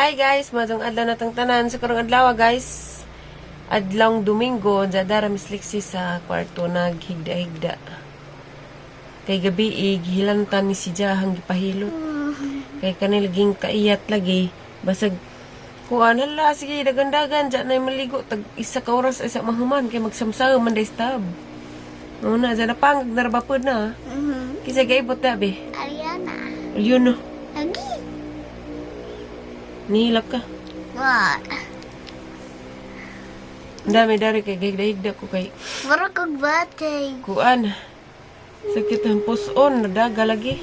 Hi guys, madong adlaw natong tanan sa karong adlaw, guys. Adlawng Domingo, dara Miss Lexie sa kwarto naghigda-higda. Kay gabi gihilantan ni si Jahang gipahilot. Kay kanilaging kaiyat lagi basag kuan, hala, sige, dagan-dagan dyan na maligo tag isa ka oras isa mahuman kay magsamsa man day stab. Una dyan na pang narabapod na. Kisa gaibot ta be. Ariana. Yun no. Lagi. Nihilak ka. What? Ang dami dari kay gahigda-higda ko kay Mura kog batay. Kuan. Sakit ang puson, nadaga lagi.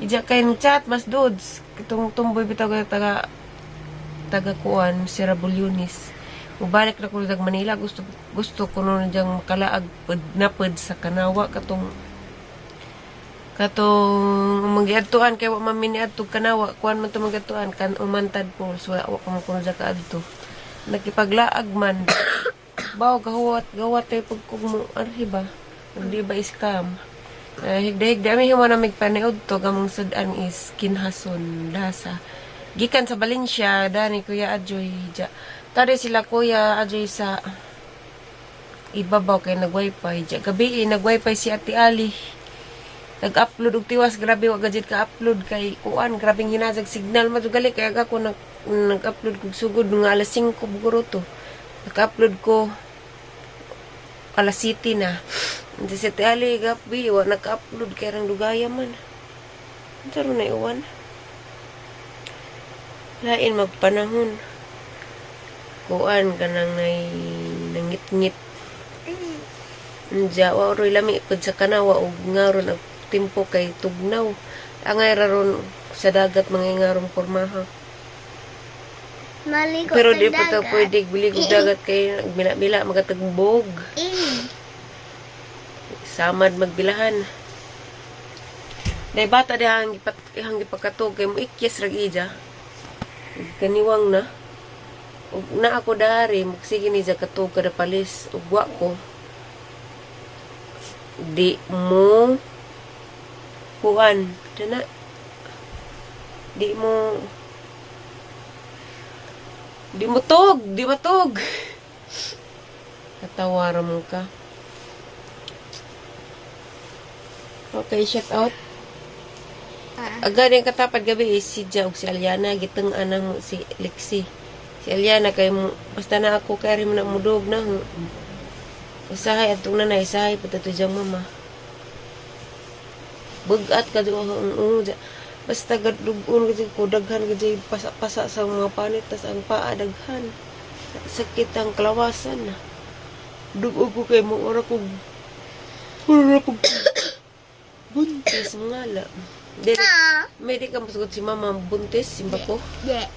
Ija kay ng chat mas dudes. Kitong tumboy bitaw kay taga taga kuan si Rabulyunis. Mubalik na ko dag Manila, gusto gusto ko nun diyang makalaag pud napud sa Kanawa katong katong magiadtuan kay wa man mi niadto Kanawa, kuan man to magiadtuan kan Umantad Falls, wa wa ko man kuno dya kaadto, nakipaglaag man baw gahuwat gawat tay pagkog mo arhi ba ug di ba scam. Higda higda mi human na migpaniud to gamong sudan is Kinhason lasa gikan sa Valencia dani Kuya Adjoy ja tari sila Kuya Adjoy sa ibabaw kay nag-wifi ja gabi eh, nag-wifi si Ate Ali, nag-upload og tiwas, grabe wa gajid ka upload kay kuan, grabeng hinasag signal madto gali kay ako nag-upload kog sugod nga alas 5 buguro to, nag-upload ko alas 7 na. Hindi si Ate Ali gabi wa nag-upload kay rang dugaya man. Unsa ron na iwan, lain magpanahon kuan kanang nay nangit-ngit. Anja, wa roy lami pud sa Kanawa ug ngaron ang timpo kay tugnaw. Angay ra ron sa dagat mga ngaron pormaha. Maligo Pero sa di pa ta dagat. Pwede bilig og dagat kay nagmila-mila magatagbog. Eh. Samad magbilahan. Day bata di hang gipat hang gipakatog kay mo ikyas ra ija. Ug kaniwang na. Ug na ako dari magsige ni ja katog kada palis ug wa ko. Di mo kuan dana di mo tog, di matog. Katawaran mo ka. Okay, shout out. Ah. Agad yung katapad gabi eh, si Ja ug si Aliana giteng-an mo si Lexi. Si Aliana kay mo basta na ako kay mo na mudog na ho. Usahay atong nanay, usahay pa to diyang mama. Bugat ka do ang basta gadugon ka ko daghan ka jay pasa-pasa sa mga panit tas ang paa daghan. Sakit ang kalawasan. Dugo ko kay mo ora ko buntis ngala. Dili, Ah. may di ka masugot si mama buntis simba ko. Di.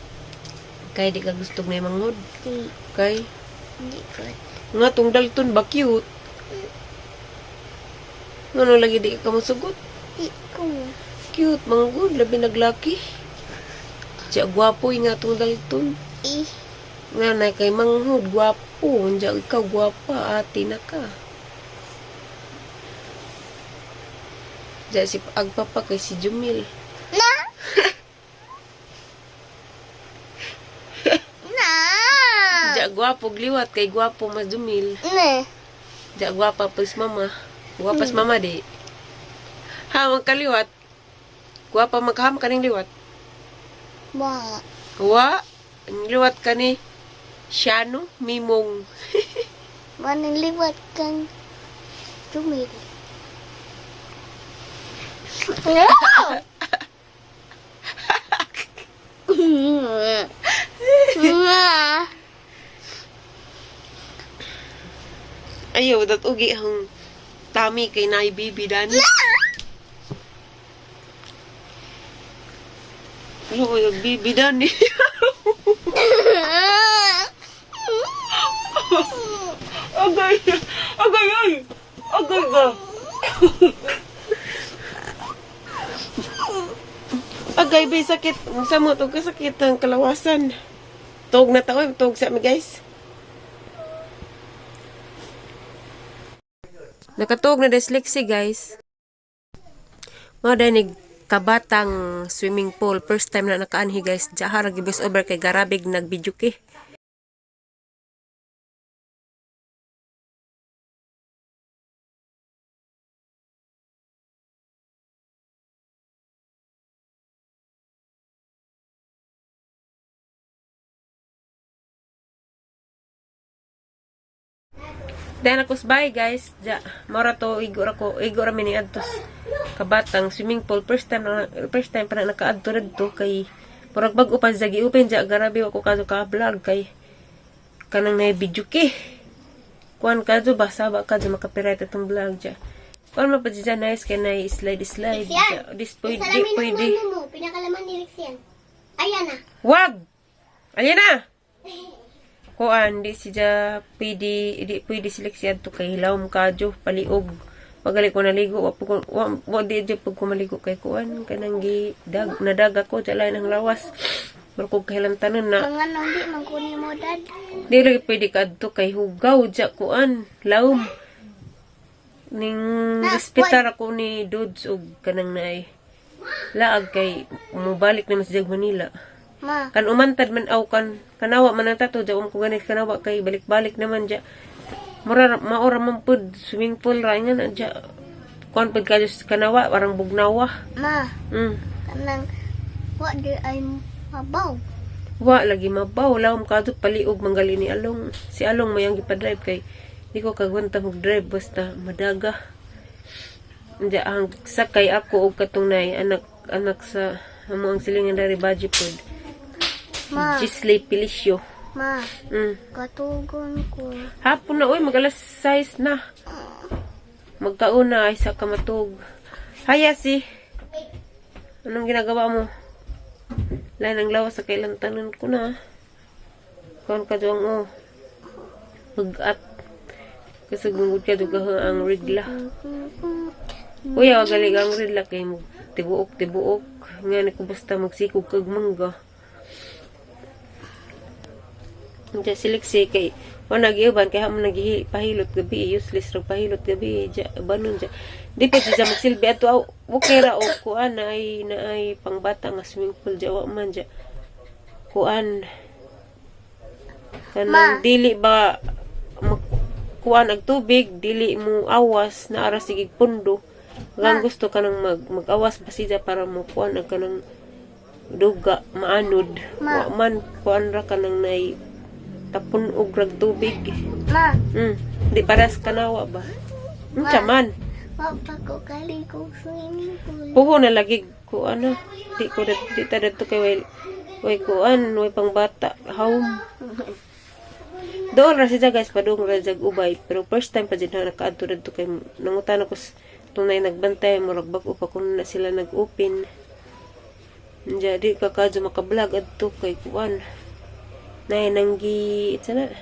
Kay di ka gusto na manghod. Di. Kay Di ko. nga tong Dalton ba cute. Ngano lagi di ka musugot? Di ko. Cute manggod labi naglaki. Siya gwapo nga tong Dalton. Eh. Nga na kay manghod gwapo, unja ikaw gwapa ate na ka. Diya si agpapa kay si Jumil. Na. Na. Diya gwapo gliwat kay gwapo mas Jumil. Na. Diya gwapa pas mama. Gwapa pas mama di. Ha, magkaliwat. Gwapa magkaham kaning liwat. Wa. Wa, ang liwat kani Shano Mimong. Maniliwat kang Jumil. No! Na. Ayaw, dat ugi ang tummy kay nay bibi dani. Ano yung bibi dani? Agay! Agay ay! Agay ka! Agay, bay, sakit. Sa mo, tug ka sakit ang kalawasan. Tug na tao, tug sa mi, guys. Nakatug na dyslexia, guys. Mga danig Kabatang swimming pool. First time na nakaanhi, guys. Jahara gibis over kay garabig nag-video ke. Then ako bye, guys. Ja, mora to igo ra ko, igo ra mi ni adto sa Kabatang swimming pool. First time pa na nakaadto didto kay murag bag-o pa sa gi-open ja, garabi wa ko kaso ka vlog kay kanang na video ke. Kuan kadto ba saba kadto maka-copyright atong vlog ja. Kuan man pa dyan, nice kay na slide slide. Lixian. Ja, this pwede Salamin ng pwede. mama mo. Pinakalaman ni Lixian. Ayan na. Wag! Ayan na! Kuan, di siya pwede, di pwede seleksyan to kay hilawom kadyo, paliog. Pagali ko naligo, wa po ko, wa di di po ko maligo kay kuan, kanang gi, dag, nadaga ko, dyan ang lawas. Markog kahilantanon na, Mga nung di, mangkunin mo, dad. di lagi pwede kadto kay hugaw, dya kuan, lawom. Ning respetar ako ni Dudes og kanang naay laag kay mubalik naman siya Manila. Ma, Kan umantad man aw kan kanawa man ang tato ja um ko ganit kanawa kay balik-balik naman ja. Mura maora man pud swimming pool ra nga na ja. Kuan pud kayo sa kanawa parang bugnawa. Ma, kanang, wa di ay mabaw. Wa lagi mabaw lawom kadto paliog manggali ni Along. Si Along may ang gipa-drive kay di ko kagwanta mag-drive basta madaga. Diya ang sakay ako og katong nay anak anak sa amo ang silingan dari baji pod. Ma, Gisley Pilicio. Ma, katugon ko. Hapon na, uy, mag alas 6 na. Magkauna ay sa kamatug. Haya si. Anong ginagawa mo? Lain ang lawas sa kailantanan ko na. Kuan ka doang oh. Mag-at. Kasi gungod ka doon ang rigla. Uy, awa galing ang rigla kay mo. Tibuok, tibuok. Nga ni ko basta magsikog kag mangga. Diya siliksi kay wa nagiuban kay hamon nagipahilot gabi, useless ra pahilot gabi ja banon ja di pa siya magsilbi ato aw okay ra og kuan na ay pangbata nga swimming pool ja wa man ja kuan kanang Ma. dili ba kuan ang tubig dili mo awas na ara sige pundo ang gusto kanang mag-awas ba siya para mo kuan ang kanang duga maanod. Ma. Wa man kuan ra kanang nay tapon og rag tubig. Ma, Di paras kanawa ba? Unsa man? wa pa ko kaligog swimming pool. Puho na lagi ko ano. Di ko di ta dadto kay way kuan, way pangbata. Home. Doon ra siya, guys, padung ra jag ubay. Pero first time pa jud na nakaadto dadto kay nangutan ako tunay nagbantay murag bag-o pa kuno na sila nag-open. Diya di ka kadyo maka-vlog adto kay kuan. Nay nanggi it's na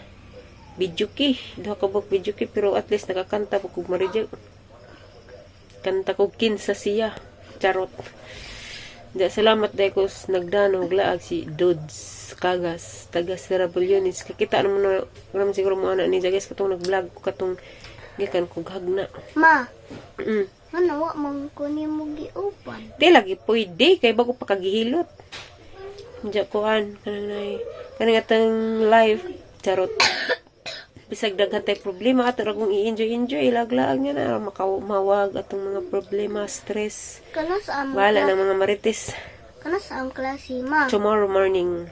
video ki. Duha ka buok video ki pero at least nakakanta po kog maridyo. Kanta ko kinsa siya. Charot. Diya, salamat dahil ko nagdano og laag si Dudes Kagas taga Sierra Bulyonis. Kakita naman na naman siguro mo ana ni guys katong nag-vlog ko katong gikan kog hagna. Ma, ano wa man ko nimo giuban? Di lagi pwede kay bago pa kagihilot. Diya kuan kanang nay kanang atong live charot. Bisag daghan tay problema ato ra kung i-enjoy enjoy laglaag nga na makamawag atong mga problema stress. Kano sa among Wala ng mga marites. Kano sa among klase, ma? Tomorrow morning.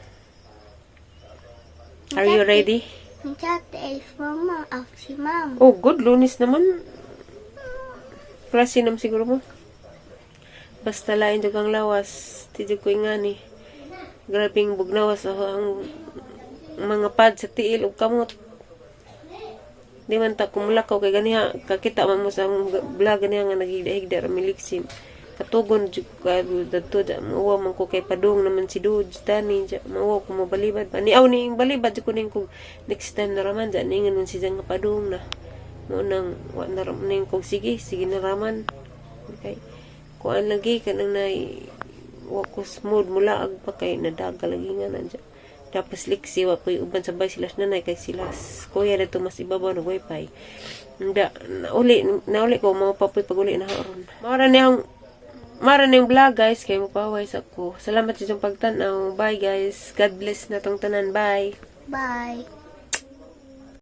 Are you ready? Chat elf mama, af si ma'am. Oh, good. Lunes naman. Klase nam siguro mo. Basta lain jud ang lawas. Ti jud ko ingani. Grabing bugnawas ako ang mga pad sa tiil ug kamot. Di man ta kumulakaw kay ganiha kakita man mo sa among vlog ganiha nga naghigda-higda ra miliksim. Katugon jud ko dadto ja mauwa man ko kay padung naman si Dudes tani ja mauwa ko mobalibad pa. Ni aw ni ing balibad jud ko ning kog next time na raman ja ningon man siya nga padung na. Mo nang wa na ram ning kog sige sige na raman. Okay. Kuan lagi kanang nay wa ko smooth mulaag pa kay nadaga lagi nga na dya. Tapos liksi wa ko'y uban sabay sila sa nanay kay sila kuya dito mas ibabaw ng wifi. Nda, nauli ko mao pa po'y paguli na ron. Mao ra ni ang Mara ning vlog, guys, kay mopaway sa ko. Salamat sa inyong pagtan-aw. Bye, guys. God bless na tong tanan. Bye. Bye.